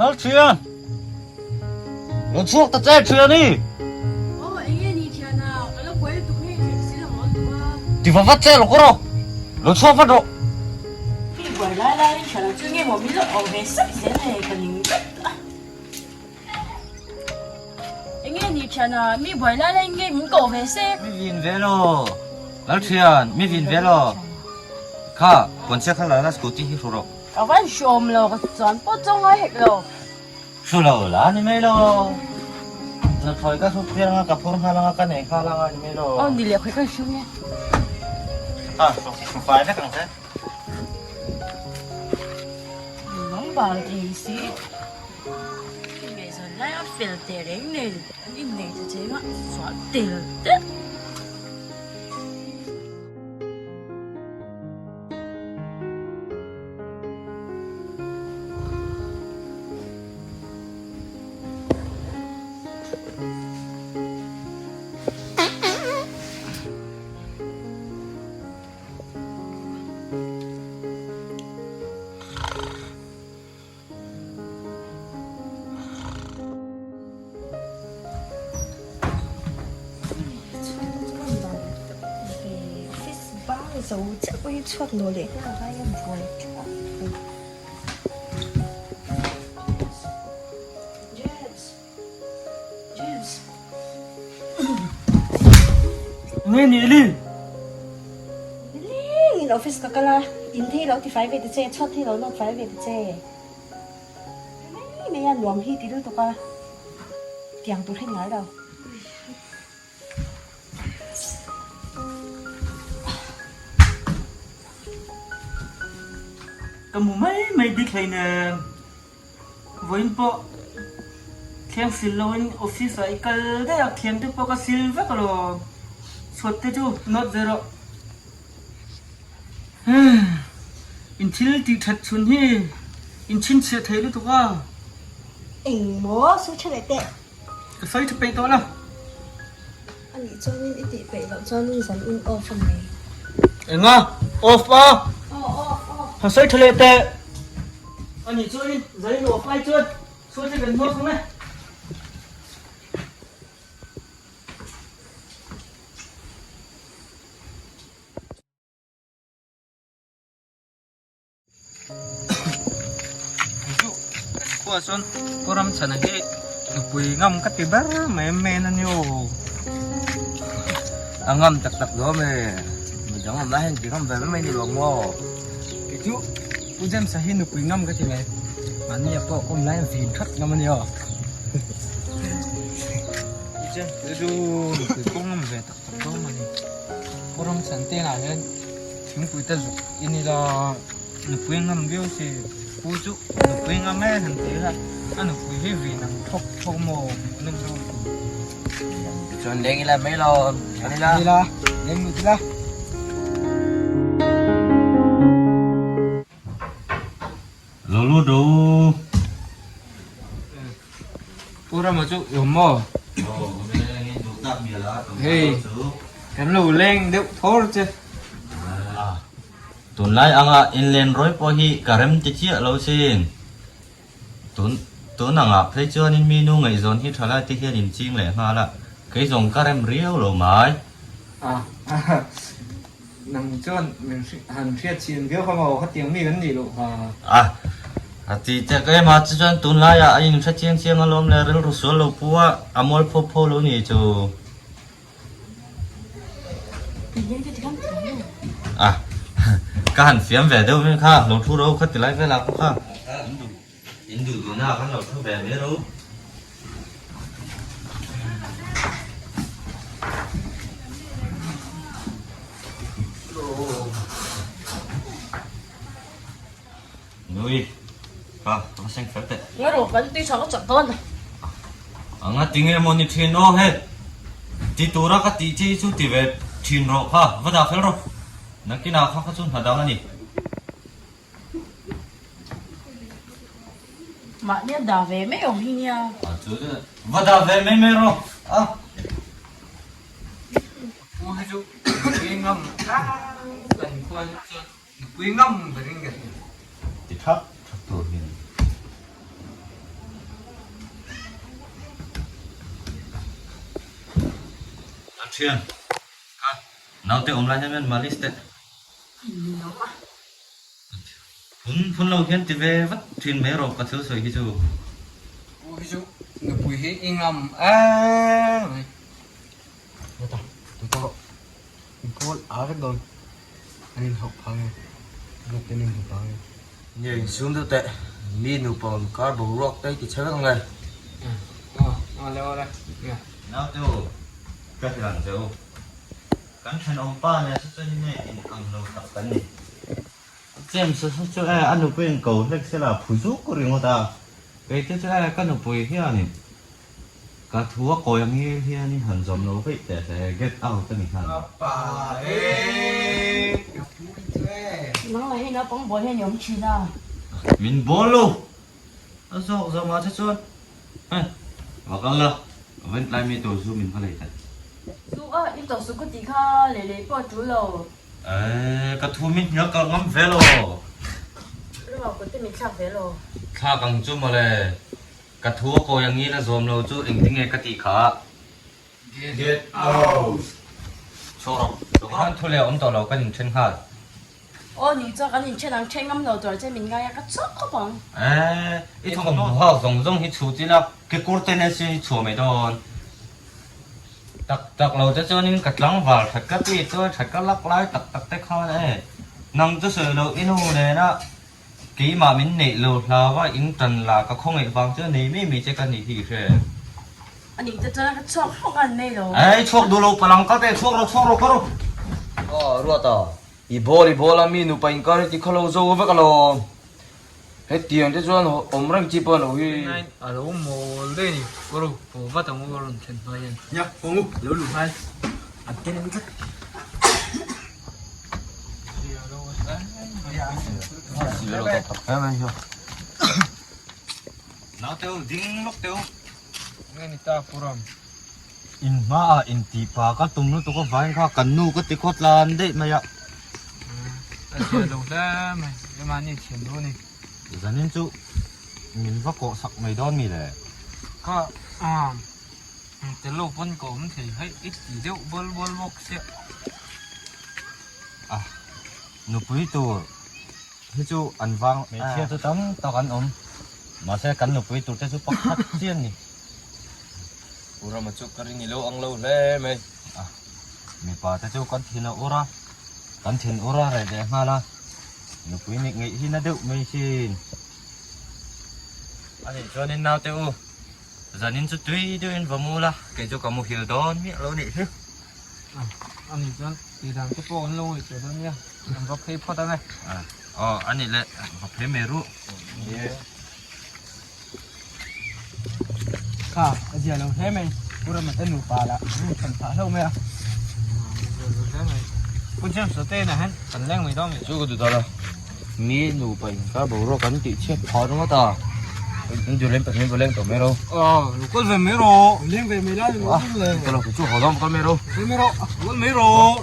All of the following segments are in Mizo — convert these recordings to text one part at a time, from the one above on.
Lalthian! Lo chhuak ta che Thiani! Aw enge ni Thiana, ka lo buai lutuk hei thleng si lo maw tum a. Ti va vat che lo kawr aw, lo chhuak vat rawh. Hei buai lai laiin Thiana chu nge maw min lo awm ve sap zel hei ka ning vek a. Enge ni Thiana, mi buai lai laiin nge min koh ve sep. Mi vin ve lo, Lalthian, mi vin ve lo. Kha, puanchhia kha la la scooty hi hru rawh. Ka van hrawm lo, ka chuan pawh chu ngai hek lo. Hru lo la ni mai lo. Nuthlawi ka hru piang a, ka phur nghal anga, ka nei nghal anga ni mai lo. Aw ni leh khawi ka hru nge. Ha, hru hru fai vek ang che. Nang bal thei si. Ngaihzawn lai a fel teh reng nen an innei ta cheng a, sual tel tel. Zo chiah pawh hi chhuak nawh leh nghal a vai a buai thlak a ni. James James Nge ni Eli? Nileng in office ka kal a, in thei lo tifai ve ta che, chhuat thei lo nawt fai ve ta che. Mai mai a nuam hi ti lutuk a, tiang tur hi ni ngai lo. Ka mu mai mai bik hleinem. Vawiin pawh thleng sil loin office ah i kal daih a, thleng te pawh ka sil vek alawm. Chhuat te chu nawt ve rawh. In thil tih that chhun hi in chhinchhiah thei lutuk a. Engmaw sawi tha leh teh. Ka sawi tha peih tawh lo. A nih chuanin i tih peih loh chuanin zan in off a mai. Enga? Off a? Aw off off. Ka sawi tha leh teh. A nih chuanin zan in off ai chuan chhuat hi kan hmuak ang e. Chu kan khua chuan khaw ram chhana hi nupui ngam ka ti ber mai men a ni aw. A ngam tak tak dawn e, midang awm lai hian ti ngam ve mai mai ni lo maw? Kei chu Pu James-a hi nupui ngam ka ti mai, mahni a pawh kawm lai a vin that ngam a ni aw. Pu James-a chu nupui pawh ngam ve tak tak dawn a ni, khaw ram chhan te ah hian. Thingpui te zuk i ni la, nupui ngam viau si, pu chu nupui ngam e han ti ila, a nupui hi vin ang thawk thawk maw hmuh nawm deuh a ni. Tichuan leng ila mai lo, kal ila. Kal ila, leng lut ila. Lo lut ro u. Pu Rama chu i awm maw? Hei, kan lo leng deuh thawr che. Tunlai anga inlen rawi pawh hi ka rem ti chiah lo sin. Tun tun angah phei chuanin mi nu ngaihzawn hi tha lai te hian in ching leh nghal a, kei zawng ka rem riau lo mai. A, nang chuan min han hriat chhin viau kha maw, khatiang mi kan nih loh kha. A, a ti tek em a, chuchuan tunlaiah a inhre chiang chiang alawm le, rilru sual lo pu a, a mual pho pho lo ni chu. A, ka han fiam ve deuh vel kha, lo thu ro kha ti lai vel ah pawh kha. In duh duh na ah khan lo thu ve mai ro. Nui, kha, ka va seng fel teh. Ngai rawh, kan tui tha ka chak dawn. Anga tinge maw ni thin aw he. Ti tura ka tih che hi chu ti ve thin rawh kha, va dah fel rawh. Nakinah kha kha chu hna dang a ni. Mahni a dah ve mai awm hi nia. A chu chu va dah ve mai mai rawh a. Pu hi chu nupui ngam kan khua hi chuan nupui ngam berin ka hria. Ti thak thak tur hi a ni. Thian, kha naute awm lai hian hian malis teh. Phun phun lo hian ti ve vat thin mai rawh ka thil sawi hi chu. Pu hi chu nupui hi i ngam em mai. Heta tu tawh rawh. In pawl a vek dawn. An in hauh phang e. Ruat te an in hmu phang e. Nge insum deuh teh. Mi nupa inkar boruak te i ti chhe vek ang e. Aw awle awle. Naute u, ka hrilh ang che u. Kan thenawm pa nen saw chuan in in ang lo tak kan ni. James a saw chu e a nupui in ko hlek se la phu zuk ringawt a, kei te chu e ka nupui hianin ka thu a kawi angil hianin han zawm lo veih teh se get out a ni nghal. Pa e ka pu hi chu e. Nangmah hi naupang bawl hian i awm thin a. Min bawl lo. A zawk zawk mah che chuan hei va kal la, vawiin tlai mi tur chu min va lei ta. Chu a, i tawh suh ka tih kha lei lei pawh a tul lo. Eeh, ka thu min hnial kalh ngam ve lo. Rama kut te min thlak ve lo. Thlak ang chu mawle, ka thu a kawi ang ila zawm lo chu engtinge ka tih kha. Get out! Chhuak rawh, tikhan thu leh awm tawh lo kan inthen nghal. Aw ni chuan kan inthen ang then ngam lo tur che min ngai a ka chhuak khawp ang. Eeh, i thawmhnaw hak zawng zawng hi chhu chila kekawr te nen si hi chhuah mai dawn. Tak tak lo te chuanin ka tlangval that ka ti chuan that ka lak lai tak tak te khan e nang chu sawi loh i nu nena keimah min neih lo hlau a in tan la ka khawngaih vang chuan nei mai mai che ka nih hi i hre. A nih te chuan ka chhuak hawk an nei lo. Ei chhuak duh lo palang ka te chhuak rawh chhuak rawh ka rawh. Aw Ruata, i bawl i bawl a mi nupa inkar hi ti khaw lo zo vek alawm. Hetiang te chuan awm reng chi pawh a lo hi. Nine a lo mawl daih a ni. Ka ro haw vat ang u a rawn thlen hma hian. Nia, haw ngu, lo luh nghal. An ten ang tlat. Naute u, ding lawk teh u. Nge ni ta Puram? In hmaah intih pa ka tum lutuk avangin kha kan nu ka ti khawt tlan daih mai a. A zia lo hle mai, lemahni thiam dawn a ni. Zanin chu min va kawh sak mai dawn mi le? Ka tel lo pawn ka awm thei hei i ti deuh bawl bawl bawk sia. A nupui tur hi chu an vang hmeichhia chu tam tak an awm mahse kan nupui tur te chu pakhat chian ni. Pu Rama chu ka ring i lo ang lo hle mai. A mipa te chu kan thin a ur a, kan thin ur a reh leh nghal a, nupui nih ngeih hi na deuh mai sin. A nih chuanin naute u, zanin chu tui deuhin va mu la, kei chu ka muhil dawn miah lo nih hi. A nih chuan tih dan te pawh an lo ngaihtuah dawn nia, an va phei phawt ang e. Aw a nih leh va phei mai ru. Kha a zia lo hle mai, Pu Rama te nupa lah room than phah hlauh mai a. A zia lo hle mai. Pu James te inah hian kan leng mai dawn mi? Chu ka duh ta lo. Mi nupa inkar boruak an tih chhiat phah ringawt a. An duh lem pahnih va leng tawh mai ro. Aw, lo kal ve mai rawh. Leng ve mai la ni maw? Ka lo chu haw dawn kal mai ro. Kal mai rawh, kal mai rawh.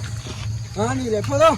A ni leh phawt a.